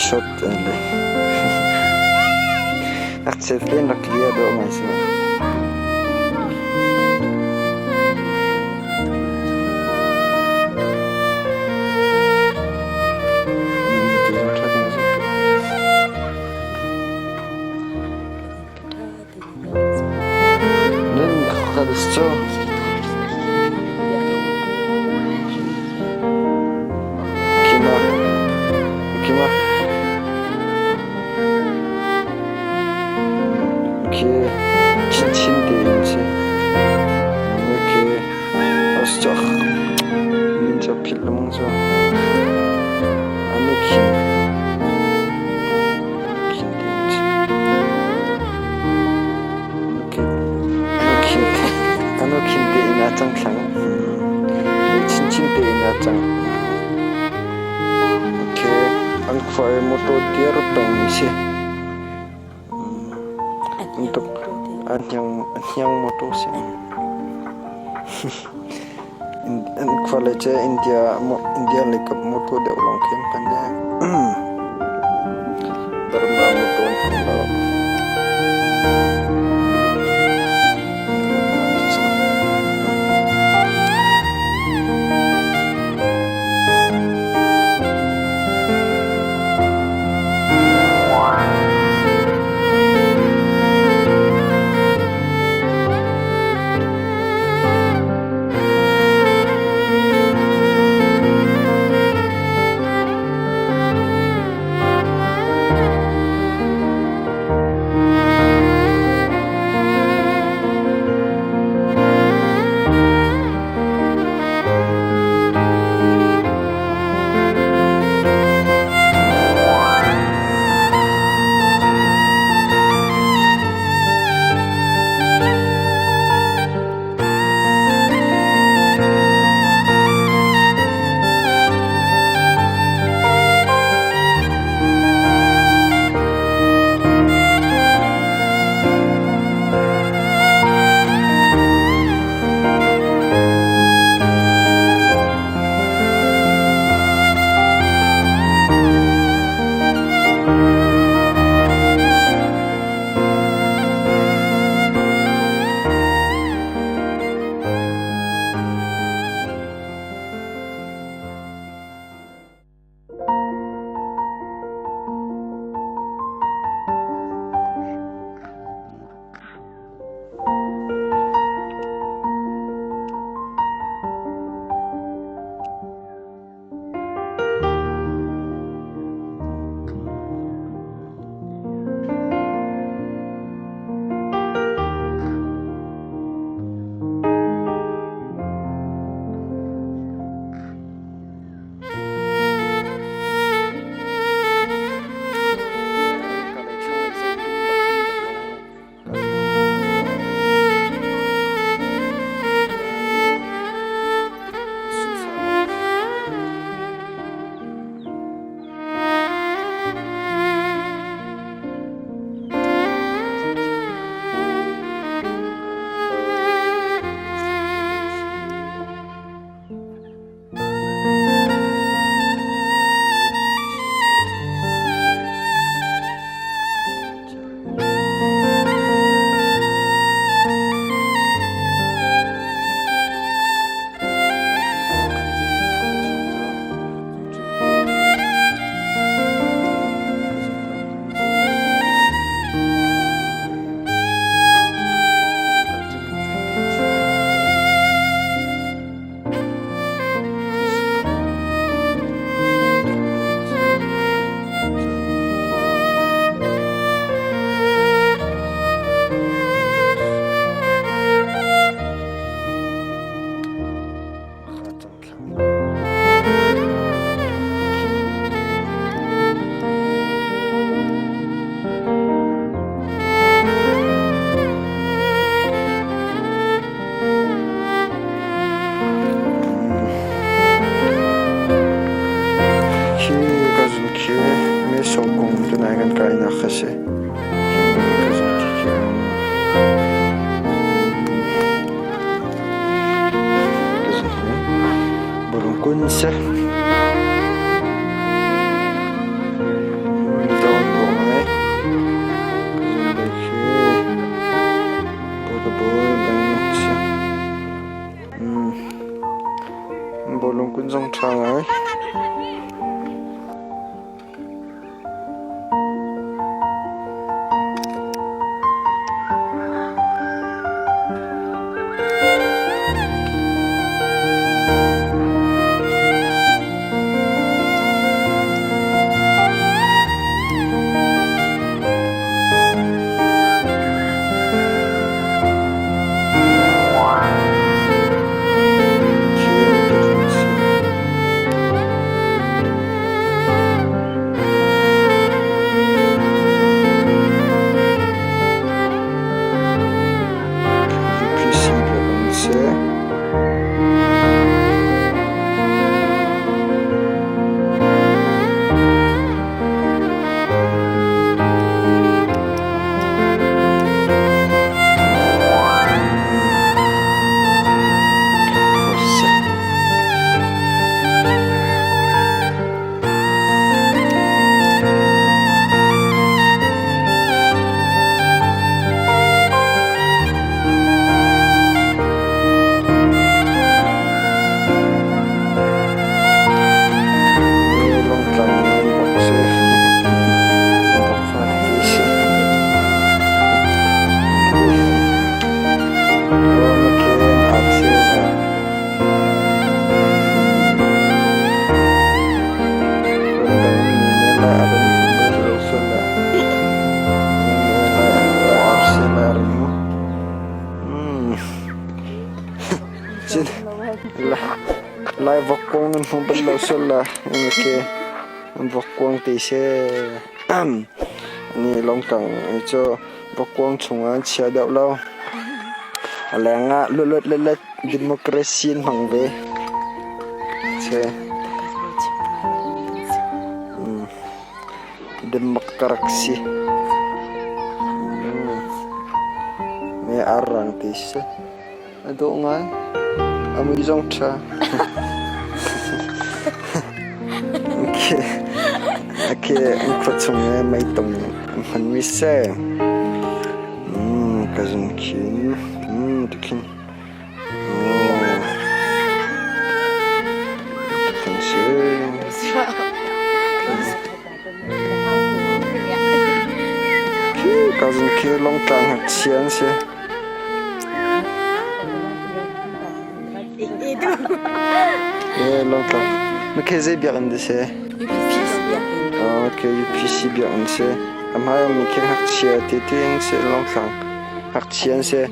Shot le Accept len rak lia dawh ngai si. Nan khal cu Kima Kima Khi chinchin tein si. Okay. As cak min ca philh lengmang cu. Anu khin khin tein si. Anu khin tein a cang thlang. Chinchin tein a cang. Okay. An khua i motor dir peng si. Untuk a hniang motor si. An khua le cu India lei kap motor deuh lawng khi an hman i Burma motor an hmang lo. Bawlung kun zong ṭha ngai. UPC biakinn a si. Lawngtlai in bawk si. Bawk fa ti si. Lai vok kong nan hmu bal lo sual la okay vok kuang te se ni longtang cu Vokkuang chungah an chia deuh lo. A leng ah lulut lelet democracy an hmang ve. Che. Democracy. Me arrang ti si. A dawh ngai. A mui zong ṭha. Okay. Okay, an khua chung i meitung an hmanmi si. Ka zung khin. Tikhin. Oh. Tikhin si. Khi ka zung khi longtlang ngakchia an si. Lawngtlai. Makhe zei biakinn dah si? Okay, UPC biakinn si. A hmai mi khi ngakchia tete an si, Lawngtlang ngakchia an si.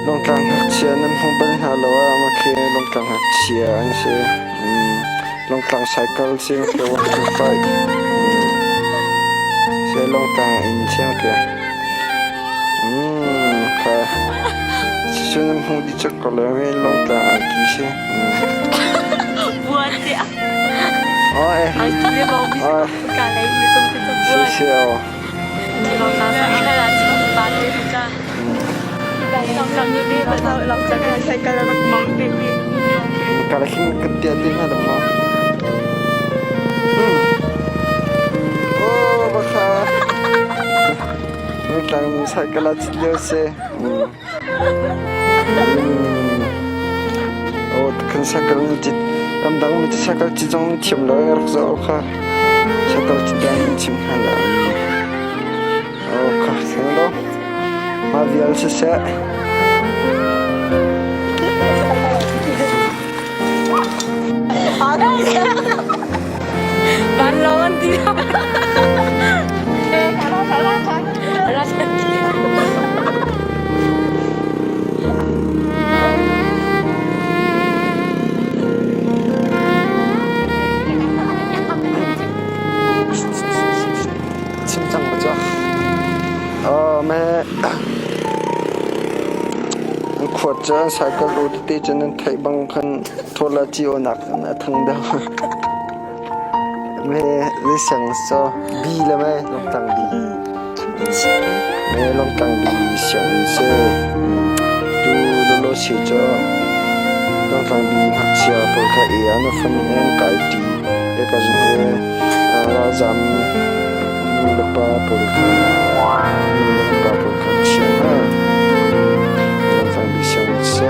Lawngtlang ngakchia nan hmu bal hna lo ah makhe Lawngtlang ngakchia an si. Lawngtlang cycle si makhe 125. Si Lawngtlang inn si makhe. Kha cucu nan hmuh dih cak ko lai hme Lawngtlai angki si. Buan tiah. Oh eh. Angki le bawng bi Oh. ka lei i cung te cak Si buan. si oh. Lawngtlai sa khala pa te cha. Lawngtlai ni be ba lawngtlai cycle rak mong te mi. Kala khin kan tia te hna dang ma. Oh bakha. Tlang cycle ah cit lio si. Oh, kan cycle ni cit. Ramdang mi cycle cit zong thiam lo rak zoh kha. Cycle cit dan chim hna la. Oh, kha theng lo. Ma vial siseh. Vanlawng an ti. Chim cang ma cu. Oh, me an khuat cu an cycle u tete cun an theih bang khan Thola ci awnak in a thang deuh. Me liseng so bi le me longtang bi. Me longtang bi siang se tu lolo si cho longtang bi ngakchia pawl kha e an fun en kai ti e ka zun he ralzam nu le pa pawl kha nu le pa pawl kha chia ha longtang bi siang se.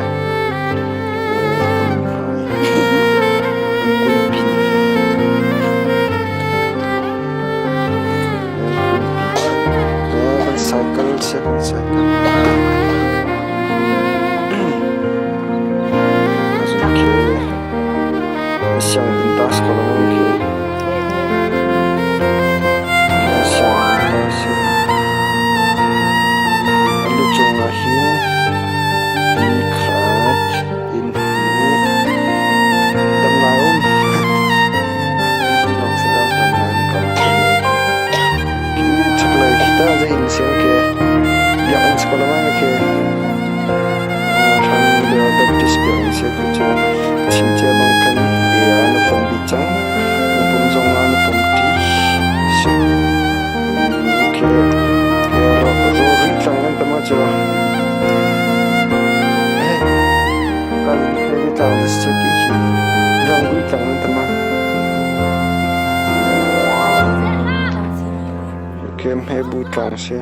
Hmebu tlang si.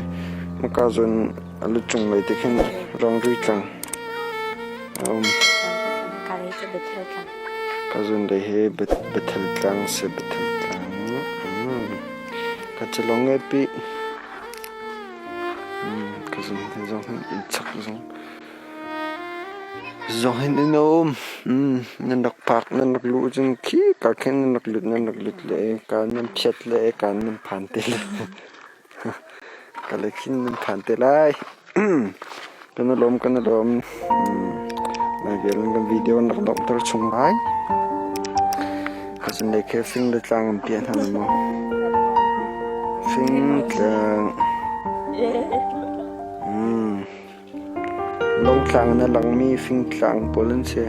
Maka zawn a lu cunglei te khin Rangri tlang a um. Ka zawn lei hi Bethel tlang si Bethel tlang. Ka calong ngai pi. Ka zawn hi zong hin inn chak zong zong hin in a um. Nan rak phak nan rak luh cun khi ka khin nan rak lut nan rak lut le ka nan phiat le ka nan phan te le ka le khin nan phan te lai. Kan i lawm kan i lawm. Nai vial in kan video an rak donghter chung lai. Ka cun lei khi fing le tlang an piah hna maw? Fing tlang. Lawngtlang in a langmi fingtlang pawl an si.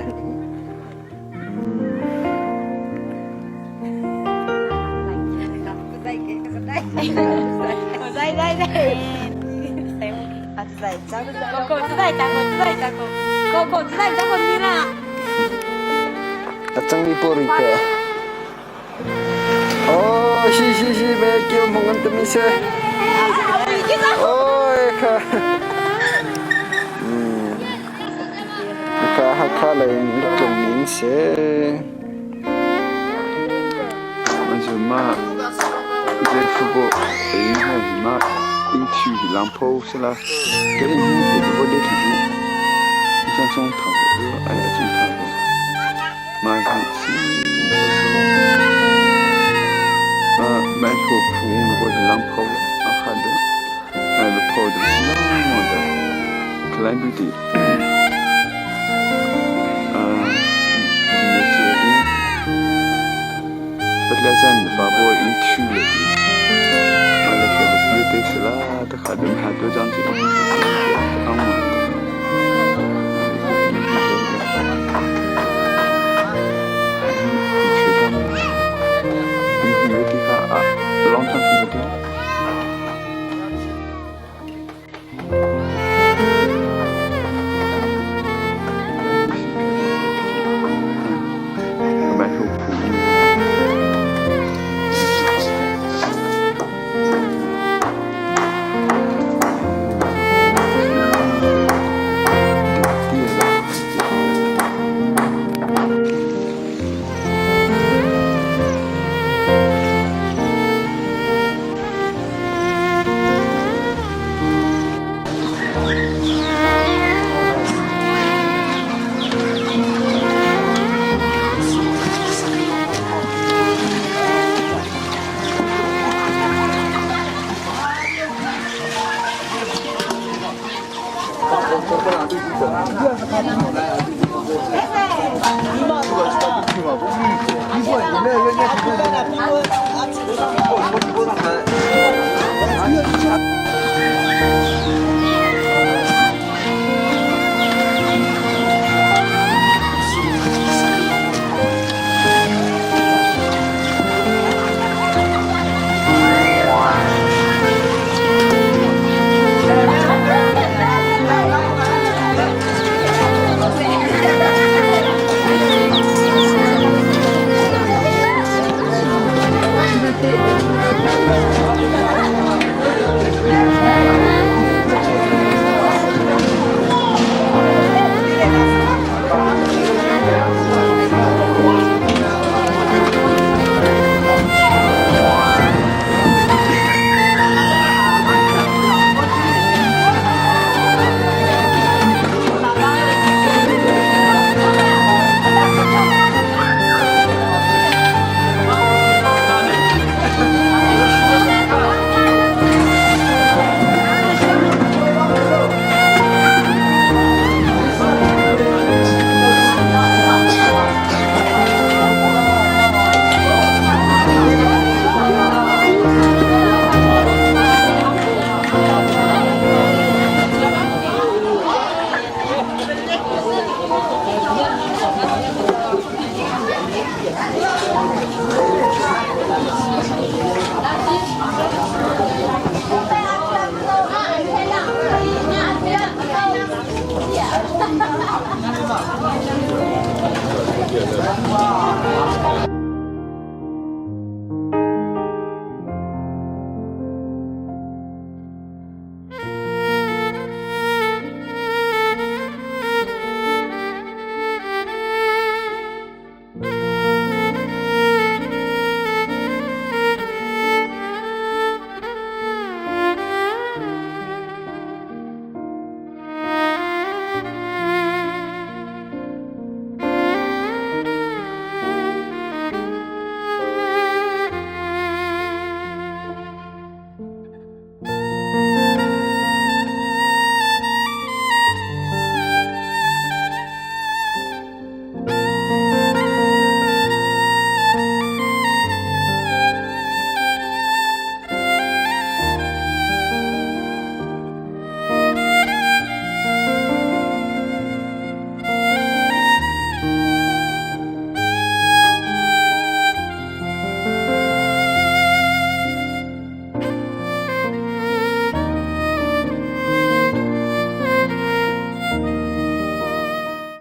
A cangmi pawl ri pe. Oh, si si si me kio mong an tami se. Oi kha. Ka Hakha lei in tlung in se. Ma zefubo ei hai ma in thiu hi lang pho sela ke in hi bo le thi bu chan song tha bo ai a chung tha bo ma hi si a mai ho phu bo lang pho a kha de ai lo pho de si la mo de khlai bu ti a ne che in